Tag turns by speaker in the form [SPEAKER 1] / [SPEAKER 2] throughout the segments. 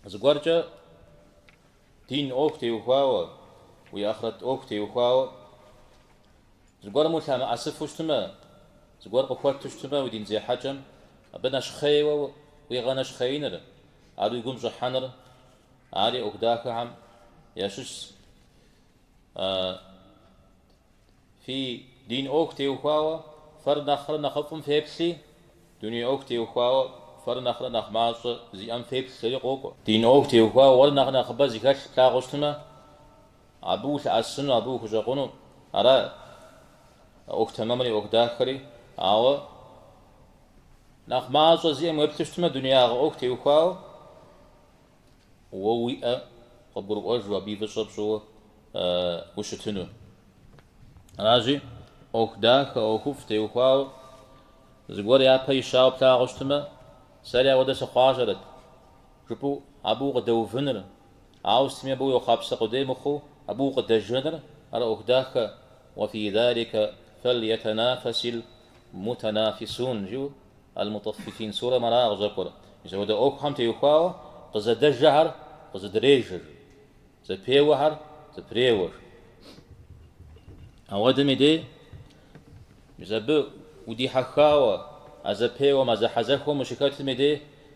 [SPEAKER 1] Зыгуэркӏэ дин ӏуэху теухуауэ, уи ахърэт ӏуэху теухуауэ, зыгуэрым улъэмыӏэсыфу щытмэ, зыгуэр къыхуэту щытмэ уи дин зехьэкӏэм, абы нэщхъейуэ уигъэнэщхъеиныр, ар уи гум щӏыхьэныр, ари ӏуэху дахэхэм ящыщщ. Фи дин ӏуэху теухуауэ фэр нэхърэ нэхъыфӏым феплъи, дуней ӏуэху теухуауэ фэр нэхърэ нэхъ мащӏэ зиӏэм феплъ, жери къокӏуэ. Дин ӏуэху теухуауэ уэр нэхъ нэхъыбэ зыхэлъ плъагъуу щытмэ, абы улъэӏэсыну, абы ухущӏэкъуну, ара ӏуэху тэмэмри ӏуэху дахэри, ауэ нэхъ мащӏэ зиӏэм уеплъу щытмэ, дунеягъэ ӏуэху теухуауэ, Уэ уиӏэ къыбгурыӏуэжу, абы и фӏыщӏэ пщӏыуэ ущытыну. Аращи, ӏуэху дахэ, ӏуэхуфӏ теухуауэ зыгуэр япэ ищауэ плъагъуу щытмэ, сэри ауэдэ сыхъуащэрэт, жыпӏэу абы укъыдэувыныр, ауэ сытми абы уехъуапсэ къудей мыхъуу, абы укъыдэжэныр, ар ӏуэху дахэ, уэ фи залика фэлъетанафасил мутанафисун, жиӏэу Аль-Мутӏэффифин сурэм ара къыщӏэкӏуэр. Мис апхуэдэ ӏуэхухэм теухуауэ къызэдэжэхэр къызэдрежэ, зэпеуэхэр зэпреуэ. Ауэдэм и дей, мис абы удихьэхауэ, а зэпеуэм, а зэхьэзэхуэм ущыхэтым и дей,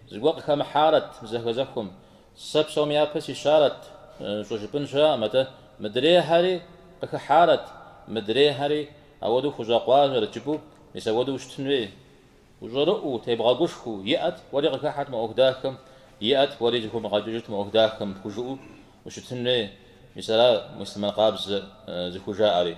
[SPEAKER 1] зыгуэр къыхэмыхьарэт мы зэхьэзэхуэм, сэ псом япэ сищарэт щӏыжыпӏын щыӏэкъым, атӏэ мыдрейхэри къыхыхьарэт, мыдрейхэри Ауэдэу хущӏэкъуащэрэт жыпӏэу, мис ауэдэу ущытын хуей. Ущӏэрыӏуэу, тебгъэгушхуэу, иӏэт, уэри къыхыхьэт мы ӏуэху дахэм, иӏэт, уэри зыхыумыгъэкӏыжыт мы ӏуэху дахэм, пхужыӏэу ущытын хуей. Мис ара муслъымэн къабзэ зыхужаӏэри.